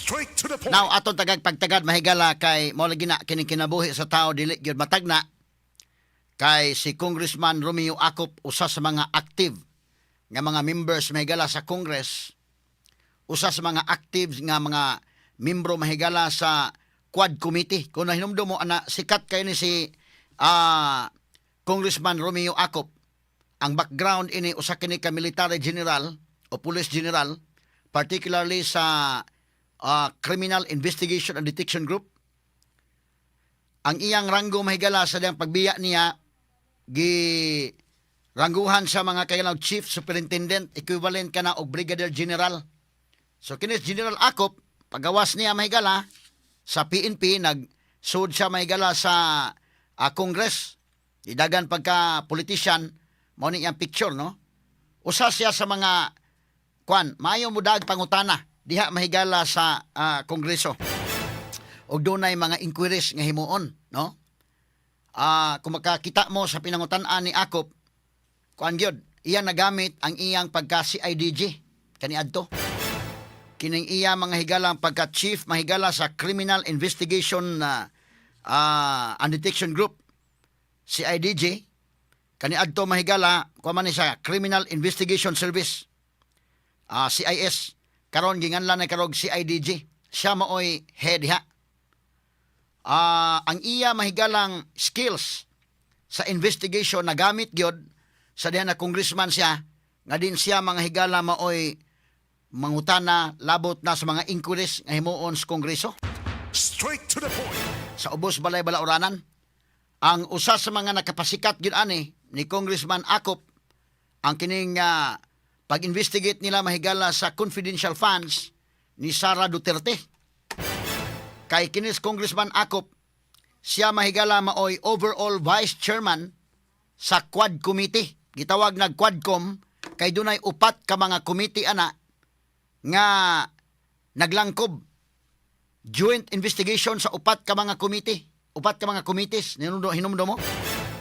Straight to the point. Now atong tagag pagtagad, mahigala, kay mao lagi na kining kinabuhi sa tao, dili gyud matagna, kay si Congressman Romeo Acop usa sa mga active nga mga members, mahigala, sa Congress, usa sa mga active nga mga membro, mahigala, sa Quad Committee. Kung nahinumdum mo ana, sikat kayo ni si Congressman Romeo Acop. Ang background ini, usa kini ka military general o police general, particularly sa Criminal Investigation and Detection Group. Ang iyang ranggo, mahigala, sa diyang pagbiya niya, gi rangguhan sa mga kailangan chief superintendent, equivalent kana og brigadier general. So kini si General Acop, pagawas niya, mahigala, sa PNP, nagsud siya, mahigala, sa Congress. Idagan pagka politician, mao ni iyang picture, no? Usa siya sa mga kwan, maayo mo dag pangutana diha, mahigala, sa Kongreso. Og dunay mga inquiries nga himuon, no? Kung makakita mo sa pinangutan-an ni Acop, kuan gyud, iya nagamit ang iyang pagka CIDG kaniadto. Kining iya mga higalang pagka chief, mahigala, sa Criminal Investigation and Detection Group, CIDG kaniadto, mahigala, kuan man ni siya, Criminal Investigation Service, CIS. Karon ginganlan na karog CIDG. Siya maoy head diha. Ang iya mahigalang skills sa investigation nagamit gyud sa diha na congressman siya, nga din siya mga higala maoy mangutana labot na sa mga inquiries nga himuon sa Kongreso. Straight to the point. Sa ubos balay balauranan. Ang usa sa mga nakapasikat gyud ani ni Congressman Acop ang kining pag-investigate nila, mahigala, sa confidential funds ni Sara Duterte. Kay kinis Congressman Acop, siya, mahigala, maoy overall vice chairman sa Quad Committee. Gitawag nag Quadcom kay dunay upat ka mga committee ana nga naglangkob, joint investigation sa upat ka mga committee. Upat ka mga committees. Hinumdo mo?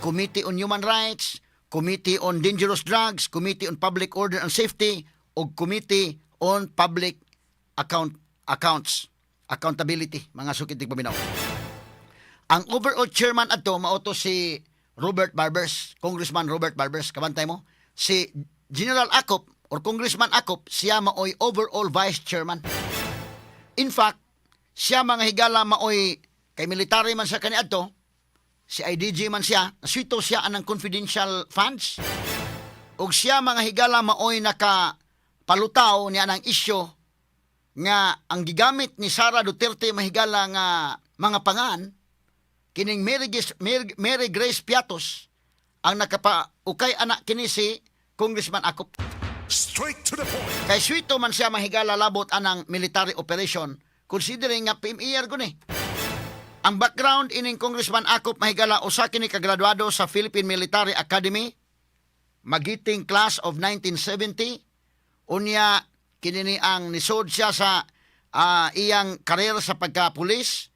Committee on Human Rights, Committee on Dangerous Drugs, Committee on Public Order and Safety, ug Committee on Public Accounts Accountability, mga sukit paminaw. Ang overall chairman adto mao to si Robert Barbers, Congressman Robert Barbers, kabantay mo? Si General Acop or Congressman Acop, siya maoy overall vice chairman. In fact, siya mga higala maoy, kay military man siya kaniadto, CIDG man siya, naswito siya anang confidential funds. Ug siya mga higala maoy naka palutaw niya anang isyu nga ang gigamit ni Sara Duterte, mahigala, nga mga pangan kining Mary Grace Piatos, ang nakapa ukay anak kini si Congressman Acop. Straight to the point. Kay swito man siya, mahigala, labot anang military operation, considering nga PMAer ko ni. Ang background ining Congressman Acop, mahigala, usa kini kagraduado sa Philippine Military Academy, Magiting class of 1970. Unya kini ni ang nisod siya sa iyang karir sa pagka-pulis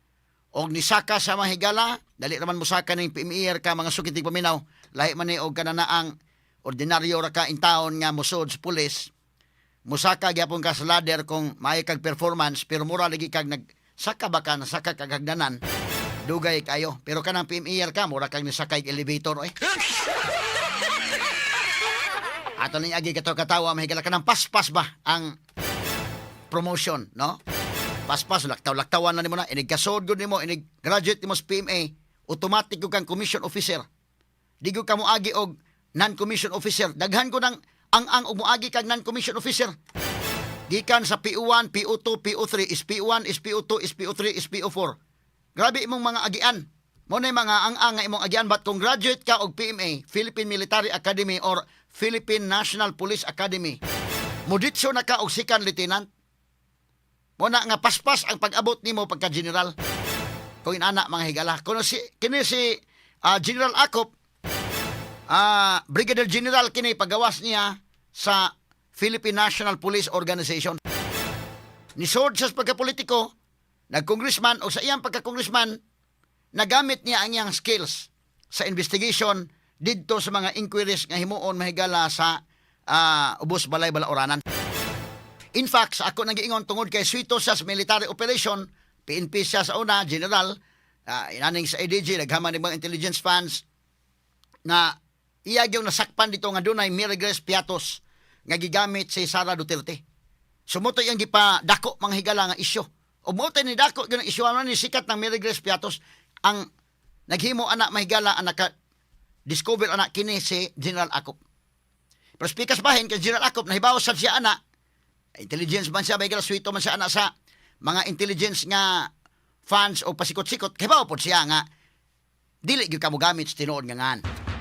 og nisaka sa mahigala. Dali raman mosaka ning PMAer ka, mga sukit paminaw, lahi man ni og kanana ang ordinaryo ra ka intawon nga mosud sa pulis. Musaka gyapon ka sa ladder kung maayo kag performance, pero mura lagi kag nagsaka ba ka, nasaka kag hagdanan, dugay kayo. Pero kanang PMAer ka, mura kag nisakay elevator oy. Ato ning agi kato katawa, mahigala, kanang paspas ba ang promotion, no? Paspas, laktaw laktawan na nimo na. Inig kasod gud nimo, inig graduate nimo sa PMA, automatic gud kang commission officer. Di gud ka moagi og non-commission officer. Daghan ko nang ang og moagi kag non-commission officer. Gikan sa PO1, PO2, PO3, SPO1, SPO2, SPO3, SPO4. Grabe imong mga agian. Mo na mga ang-ang nga imong agian, but kung graduate ka og PMA, Philippine Military Academy or Philippine National Police Academy, muditso na ka og second lieutenant. Mo na nga paspas ang pag-abot nimo pagka general. Kung inana, mga higala. Kuno si kini si General Acop, Brigadier General kini pagawas niya sa Philippine National Police Organization. Nisod siya sa pagkapolitiko, nag-congressman, o sa iyang pagka-congressman, nagamit niya ang iyang skills sa investigation didto sa mga inquiries nga himuon, mahigala, sa ubos balay balauranan. In fact, sa ako nang giingon, tungod kay swito siya sa military operation, PNP siya sa una, general, inaning sa ADG, naghaman ng mga intelligence funds, na iya gyud nasakpan dito nga dunay Mary Grace Piatos nga gigamit si Sara Duterte. So mao to iyang gipa dako, mga higala, nga isyu. O mao ni dako gyud ang isyu ano ni sikat ng Mary Grace Piatos. Ang naghimo ana, mahigala, ang naka discover ana kini si General Acop. Pero speakers bahin kay General Acop nahibaw sad siya ana, intelligence man siya, mahigala, swito man siya ana sa mga intelligence nga funds o pasikot-sikot, kahibaw pod siya nga dili gyud ka mogamit sa tinuod nga ngan.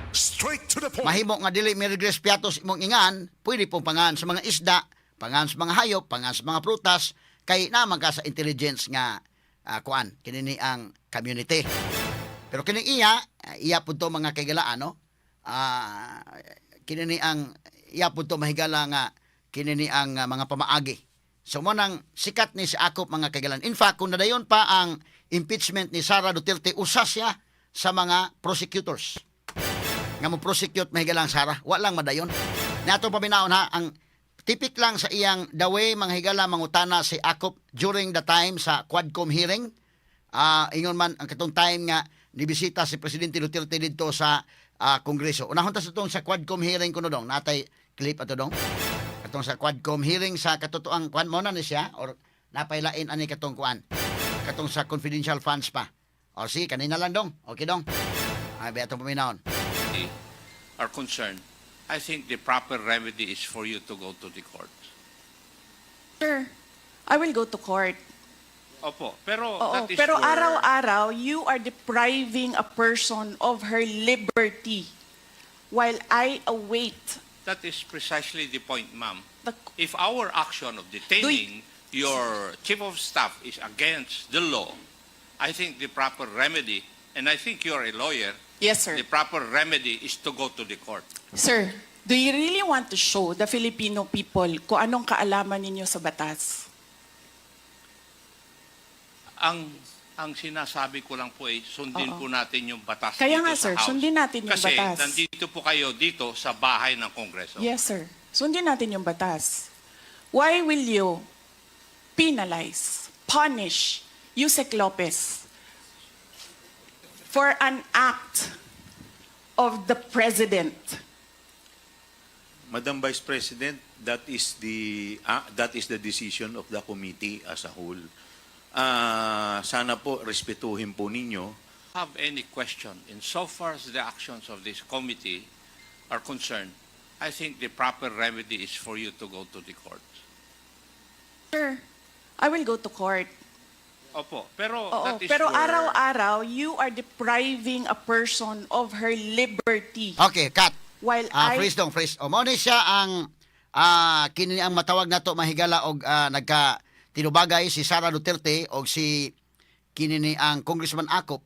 Straight to the point. Mahimo nga dili Mary Grace Piatos imong ingan, pwede pong pangan sa mga isda, pangan sa mga hayop, pangan sa mga prutas, kay naman ka sa intelligence nga kuan, kini ni ang community. Pero kini iya, iya pud to, mga kaigalaan, no? Kini ni ang iya pud to, mahigala, nga kini ni ang mga pamaagi. So mo nang sikat ni si Acop, mga kaigalan. In fact, kung nadayon pa ang impeachment ni Sara Duterte, usa siya sa mga prosecutors nga mo prosecute, mahigalang Sara, wa lang madayon. Nato paminaon ha, ang tipik lang sa iyang the way, mga higala, mangutana si Acop during the time sa Quadcom hearing. Ingon man ang katong time nga nibisita si Presidente Duterte didto sa Kongreso. Unahon ta sa itong sa Quadcom hearing kuno, dong. Natay clip ato, dong. Katong sa Quadcom hearing sa katotoang kuan mo na ni siya or napailain ani katong kuan. Katong sa confidential funds pa. O sige, kanina lang, dong. Okay, dong. Ay, ba atong paminahon. Are concerned, I think the proper remedy is for you to go to the court. Sir, I will go to court. Opo, pero Oo, that is pero for- araw-araw, you are depriving a person of her liberty while I await That is precisely the point, ma'am. the If our action of detaining your chief of staff is against the law, I think the proper remedy, and I think you're a lawyer, Yes, sir. the proper remedy is to go to the court. Sir, do you really want to show the Filipino people kung anong kaalaman ninyo sa batas? Ang sinasabi ko lang po ay sundin po natin yung batas Kaya dito nga, sa sir, House. sundin natin yung Kasi batas. nandito po kayo dito sa bahay ng Kongreso. Yes, sir. Sundin natin yung batas. Why will you penalize, punish Usec Lopez for an act of the president? Madam Vice President, that is the decision of the committee as a whole. Sana po respetuhin po ninyo. Have any question insofar as the actions of this committee are concerned, I think the proper remedy is for you to go to the court. Sir, I will go to court. Opo, pero Oo, that is pero for- araw-araw, you are depriving a person of her liberty Okay, cut. while I Freeze dong, freeze. O, mao ni siya ang kini ang matawag nato, mahigala, og nagka tinubagay si Sara Duterte og si kini ni ang Congressman Acop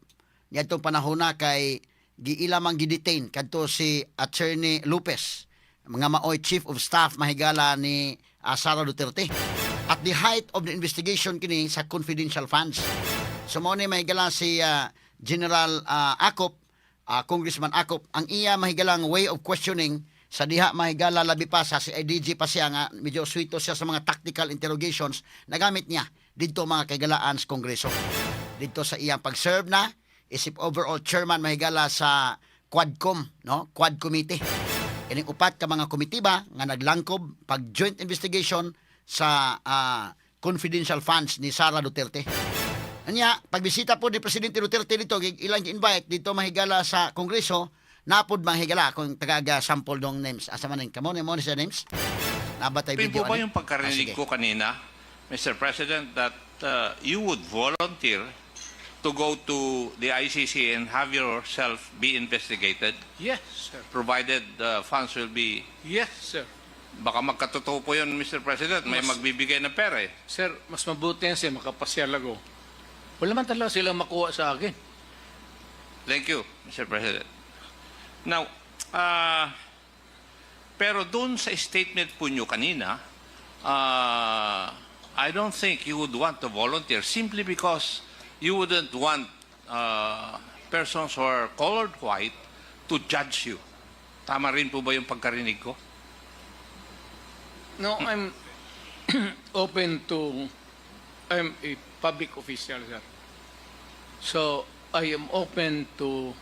niadtong panahon na kay giila mang gidetain kadto si Attorney Lopez, mga maoy chief of staff, mahigala, ni Sara Duterte at the height of the investigation kini sa confidential funds. So mao ni, mahigala, si General Acop, Congressman Acop, ang iya mahigalang way of questioning sa diha, mahigala, labi pa sa CIDG pa siya nga medyo swito siya sa mga tactical interrogations, nagamit niya didto, mga kaigalaan, sa Kongreso. Didto sa iyang pag-serve na isip overall chairman, mahigala, sa Quadcom, no? Quad Committee. Kining upat ka mga komitiba nga naglangkob pag joint investigation sa confidential funds ni Sara Duterte. Anya, pagbisita po ni Presidente Duterte dito, ilang invite dito, mahigala, sa Kongreso, napod, mahigala, kung tagaga sample dong names. Asa man kamo ni mo ni sa names? Nabatay Pin video po ba ani? yung pagkarinig Sige. ko kanina, Mr. President, that you would volunteer to go to the ICC and have yourself be investigated, Yes, sir. provided the funds will be? Yes, sir. Baka magkatotoo po yun, Mr. President. May magbibigay ng pera eh. Sir, mas mabuti yan, sir, makapasyal ako. Wala man talaga silang makuha sa akin. Thank you, Mr. President. Now, pero doon sa statement po nyo kanina, I don't think you would want to volunteer simply because you wouldn't want persons who are colored white to judge you. Tama rin po ba yung pagkarinig ko? No, I'm open to, I'm a public official, sir. So I am open to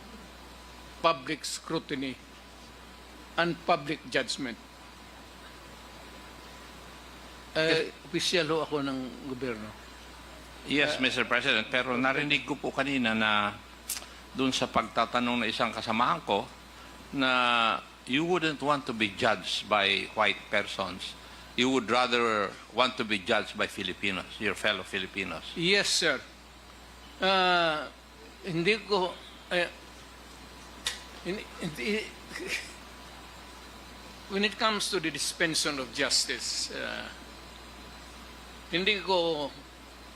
public scrutiny and public judgment. Eh, official ho ako ng gobyerno. Yes, Mr. President. Pero narinig ko po kanina na doon sa pagtatanong na isang kasamahan ko na you wouldn't want to be judged by white persons. You would rather want to be judged by Filipinos, your fellow Filipinos. Yes, sir. Ah, hindi ko eh, hindi, when it comes to the dispensation of justice, hindi ko,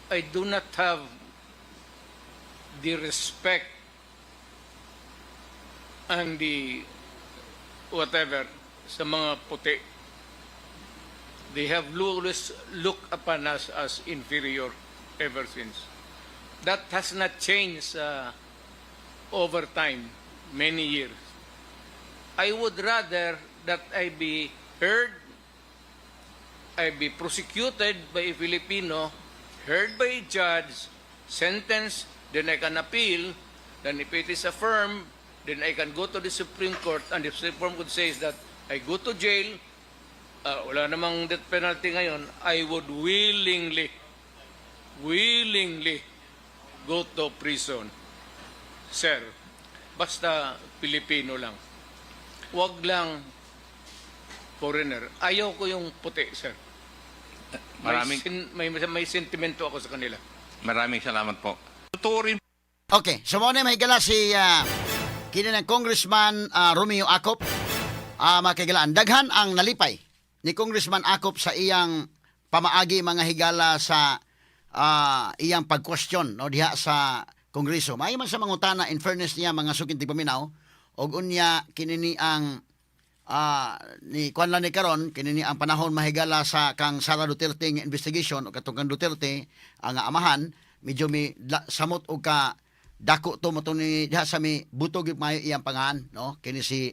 I do not have the respect and the whatever sa mga puti. They have always looked upon us as inferior ever since. That has not changed over time, many years. I would rather that I be heard, I be prosecuted by a Filipino, heard by a judge, sentenced, then I can appeal, then if it is affirmed, then I can go to the Supreme Court, and if the Supreme Court says that I go to jail, wala namang death penalty ngayon, I would willingly, willingly go to prison. Sir, basta Pilipino lang. Huwag lang foreigner. Ayaw ko yung puti, sir. May, Maraming, may sentimento ako sa kanila. Maraming salamat po. Totoo rin Okay, so mao na, mga higala, si kini ng Congressman Romeo Acop. Mga kahigalaan, daghan ang nalipay ni Congressman Acop sa iyang pamaagi, mga higala, sa iyang pag-question, no, diha sa Kongreso. Maayo man sa mangutana, in fairness niya, mga suking tigpaminaw, og unya kini ni ang ni kuan lang ni karon, kini ni ang panahon, mahigala, sa kang Sara Duterte nga investigation o katong kang Duterte ang amahan, medyo mi samot og ka dako to mo to ni diha sa mi butog maayo iyang pangalan, no, kini si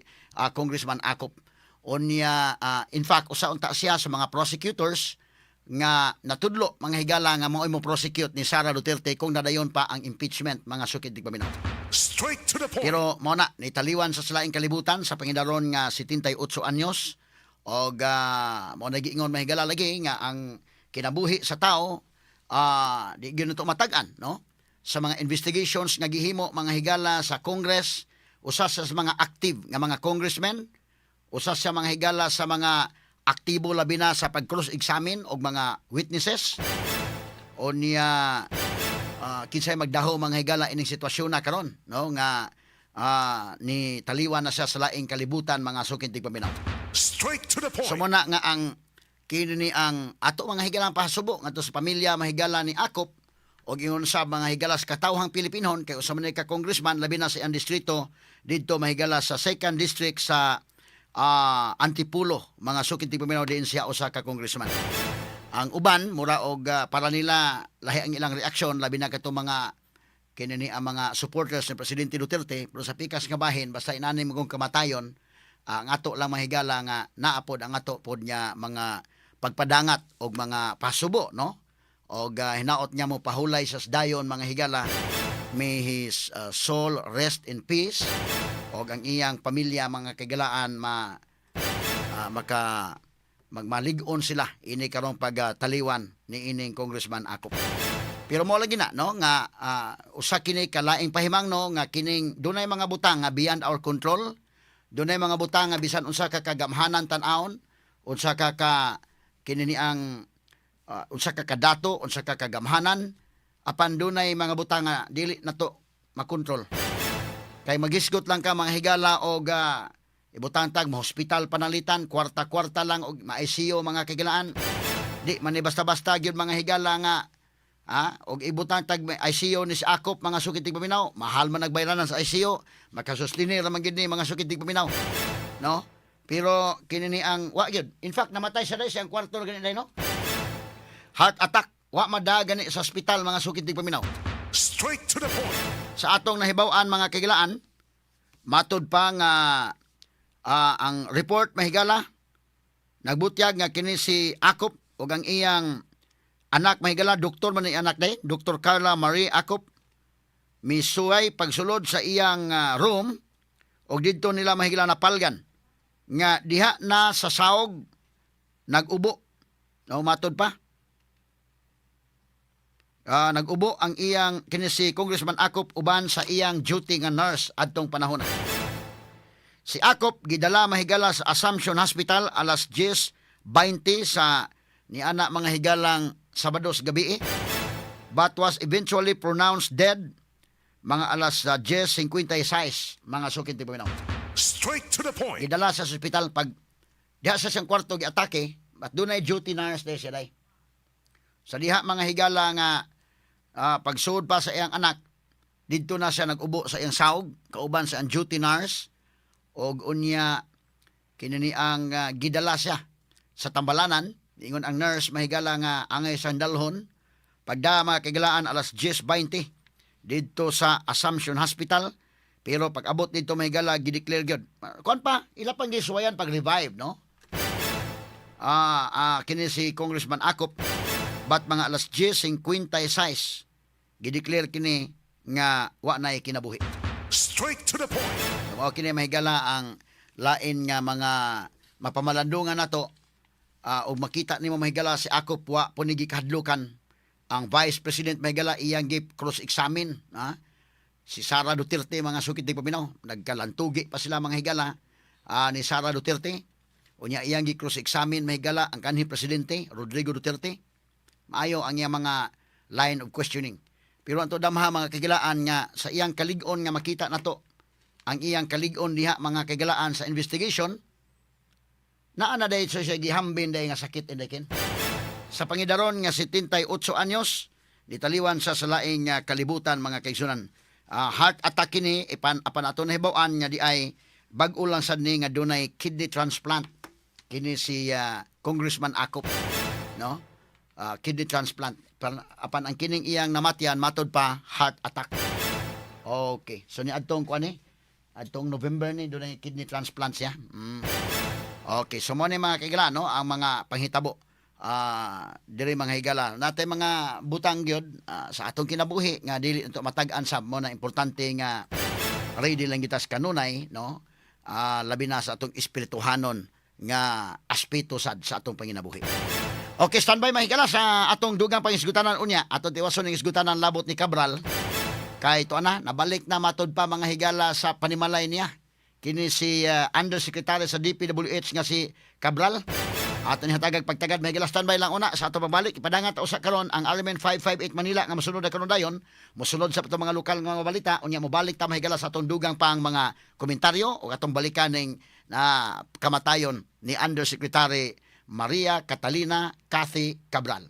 Congressman Acop. Unya in fact, usa unta siya sa mga prosecutors nga natudlo, mga higala, nga mao mo prosecute ni Sara Duterte kung nadayon pa ang impeachment, mga sukid tigpaminaw. Straight to the point. Pero mao na, nitaliwan sa laing kalibutan sa pangidaron nga 78 anyos og mao na giingon, mahigala, lagi nga ang kinabuhi sa tao di gyud nato matag-an, no, sa mga investigations nga gihimo, mga higala, sa Congress. Usa sa mga active nga mga congressmen, usa sa mga higala sa mga aktibo labi na sa pag-cross examine og mga witnesses. O niya kinsay magdaho, mga higala, ining sitwasyon na karon, no, nga ni taliwan na siya sa laing kalibutan, mga suking tigpaminaw. Straight to the point. So mao na nga ang kini ni ang ato, mga higala, ang pahasubo ngadto sa pamilya, mahigala, ni Acop og ingon sa mga higala sa katawhang Pilipinon, kay usa man ni ka congressman, labi na sa iyang distrito didto, mahigala, sa second district sa Antipulo, mga suking tigpaminaw, diin siya usa ka congressman. Ang uban mura og para nila lahi ang ilang reaksyon, labi na katong mga kini ni ang mga supporters ni Presidente Duterte, pero sa pikas nga bahin, basta inani mo kung kamatayon, ang ato lang, mahigala, nga naapod ang ato pod niya mga pagpadangat og mga pasubo, no, og hinaot niya mo pahulay sa dayon, mga higala. May his soul rest in peace og ang iyang pamilya, mga kahigalaan, ma maka magmalig-on sila ini karong pagtaliwan ni ining Congressman Acop. Pero mo lagi na, no, nga usa kini kalaing pahimangno nga kining dunay mga butang nga beyond our control, dunay mga butang nga bisan unsa ka kagamhanan tan-awon, unsa ka ka kini ni ang unsa ka kadato, unsa ka kagamhanan, apan dunay mga butang nga dili nato makontrol. Kay magisgot lang ka, mga higala, og ibutang tag hospital panalitan, kwarta-kwarta lang og ma-ICU, mga kahigalaan. Di man ni basta-basta gyud, mga higala, nga og ibutang tag may ICU ni si Acop, mga sukit tigpaminaw, mahal man nagbayranan sa ICU, makasustinir man gyud ni, mga sukit tigpaminaw, no? Pero kini ni ang wa gyud. In fact, namatay siya dahil siyang kwarto na gani, no? Heart attack, wa mada gani sa ospital, mga sukit tigpaminaw. Straight to the point. Sa atong nahibaw-an, mga kahigalaan, matod pa nga ang report, mahigala, nagbutyag nga kini si Acop ug ang iyang anak, mahigala, doktor man ang anak day, Dr. Carla Marie Acop, misuway pagsulod sa iyang room ug didto nila, mahigala, napalgan nga diha na sa saog nag-ubo. No, matod pa, nag-ubo ang iyang kini si Congressman Acop uban sa iyang duty nga nurse adtong panahon. Si Acop gidala, mahigala, sa Assumption Hospital alas 10:20 sa niana, mga higalang, Sabado sa gabi, but was eventually pronounced dead mga alas 10:56, mga suking tigpaminaw. Straight to the point. Gidala sa ospital pag diha sa siyang kwarto giatake, but dunay duty nurse day siya day. Sa diha, mga higala, nga pagsuod pa sa iyang anak, didto na siya nag-ubo sa iyang saog kauban sa iyang duty nurse og unya kini ni ang gidala siya sa Tambalanan. Ingon ang nurse, mahigala, nga angay sa dalhon pagda, mga kahigalaan, alas 10:20 didto sa Assumption Hospital, pero pag abot didto, mahigala, gideclare gyud kuan pa ila pang gisuwayan pag revive, no, kini si Congressman Acop, but mga alas 10:56 gideclare kini nga wa nay kinabuhi. Straight to the point. So, mao kini, mahigala, ang lain nga mga mapamalandungan nato ug makita nimo, mahigala, si Acop wa po ni gikahadlukan ang Vice President, mahigala, iyang gi cross-examine, ha? Si Sara Duterte, mga sukit tigpaminaw, nagkalantugi pa sila, mga higala, ni Sara Duterte. Unya iyang gi cross-examine, mahigala, ang kanhi presidente Rodrigo Duterte. Maayo ang iyang mga line of questioning, pero ang damha, mga kahigalaan, nga sa iyang kalig-on nga makita nato ang iyang kalig-on diha, mga kahigalaan, sa investigation, naa na dahil siya gihambin dahil nga sakit indekin. Sa pangidaron nga 78 anyos, nitaliwan sa laing kalibutan, mga kaigsunan. Heart attack kini ipan apan ato nahibaw-an nga di ay bag-o lang sad ni nga dunay kidney transplant kini si Congressman Acop, no? Kidney transplant. Apan ang kining iyang namatyan, matod pa, heart attack. Okay. So ni adtong kuan ni adtong November ni dunay kidney transplant siya. Okay, so mo ni, mga kaigala, no, ang mga panghitabo diri, mga higala. Natay mga butang gyud sa atong kinabuhi nga dili nato matag-an sab mo na importante nga ready lang kita sa kanunay, no? Labi na sa atong espirituhanon nga aspeto sad sa atong panginabuhi. Okay, standby, mga higala, sa atong dugang pangisgutanan unya. Atong tiwason ang isgutanan labot ni Cabral. Kay to ana, nabalik na matod pa, mga higala, sa panimalay niya kini si Undersecretary sa DPWH nga si Cabral. Ato ni hatagag pagtagad, mga higala, standby lang una sa ato pagbalik. Ipadangat usa karon ang RMN 558 Manila nga mosunod na karon dayon. Mosunod sa atong mga lokal nga mga balita. Unya mobalik ta, mga higala, sa atong dugang pang mga komentaryo o atong balikan ning na kamatayon ni Undersecretary Maria Catalina Cathy Cabral.